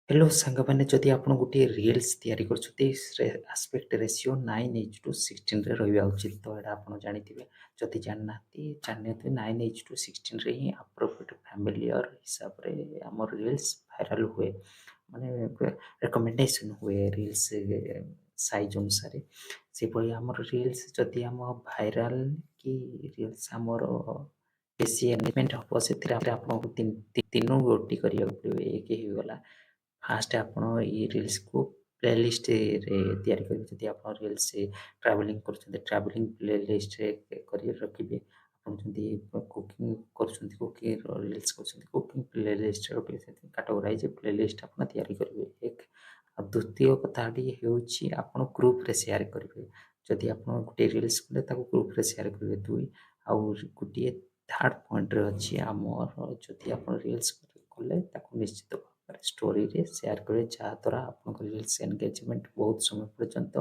Hello ସାଙ୍ଗମାନେ, ଯଦି ଆପଣ ଗୋଟିଏ ରିଲ୍ସ ତିଆରି କରୁଛନ୍ତି, ସେ ଆସ୍ପେକ୍ଟ ରେସିଓ 9:16ରେ ରହିବା ଉଚିତ। ତ ଏଇଟା ଆପଣ ଜାଣିଥିବେ। ଯଦି ଜାଣିନାହାନ୍ତି, ଜାଣିନଥିବେ, 9:16ରେ ହିଁ ଆପ୍ରୋପ୍ରିଏଟ୍ ଫ୍ୟାମିଲିୟର ହିସାବରେ ଆମର ରିଲ୍ସ ଭାଇରାଲ ହୁଏ, ମାନେ ରେକମେଣ୍ଡେସନ୍ ହୁଏ ରିଲ୍ସ ସାଇଜ୍ ଅନୁସାରେ। ସେଭଳି ଆମର ରିଲ୍ସ ଯଦି ଆମ ଭାଇରାଲ କି ରିଲ୍ସ ଆମର ବେଶୀ ଏନଗେଜମେଣ୍ଟ ହେବ, ସେଥିରେ ଆପଣଙ୍କୁ ତିନି ଗୋଟି କରିବାକୁ ପଡ଼ିବ। ଏକ ହେଇଗଲା, ଫାଷ୍ଟ ଆପଣ ଏଇ ରିଲ୍ସକୁ ପ୍ଲେଲିଷ୍ଟରେ ତିଆରି କରିବେ। ଯଦି ଆପଣ ରିଲ୍ସ ଟ୍ରାଭେଲିଂ କରୁଛନ୍ତି, ଟ୍ରାଭେଲିଂ ପ୍ଲେଲିଷ୍ଟରେ କରି ରଖିବେ। ଆପଣ ଯଦି କୁକିଂ କରୁଛନ୍ତି, କୁକିଂର ରିଲ୍ସ କରୁଛନ୍ତି, କୁକିଂ ପ୍ଲେଲିଷ୍ଟରେ ରଖିବେ। ସେଥିପାଇଁ କାଟେଗୋରାଇଜ୍ ପ୍ଲେଲିଷ୍ଟ ଆପଣ ତିଆରି କରିବେ, ଏକ। ଆଉ ଦ୍ୱିତୀୟ କଥାଟି ହେଉଛି, ଆପଣ ଗ୍ରୁପରେ ସେୟାର କରିବେ। ଯଦି ଆପଣ ଗୋଟିଏ ରିଲ୍ସ କଲେ, ତାକୁ ଗ୍ରୁପରେ ସେୟାର କରିବେ, ଦୁଇ। ଆଉ ଗୋଟିଏ ଥାର୍ଡ଼ ପଏଣ୍ଟରେ ଅଛି ଆମର, ଯଦି ଆପଣ ରିଲ୍ସ କଲେ, ତାକୁ ନିଶ୍ଚିତ ଭାବରେ ଷ୍ଟୋରିରେ ସେୟାର କରିବେ, ଯାହାଦ୍ୱାରା ଆପଣଙ୍କ ରିଲ୍ସ ଏନଗେଜମେଣ୍ଟ ବହୁତ ସମୟ ପର୍ଯ୍ୟନ୍ତ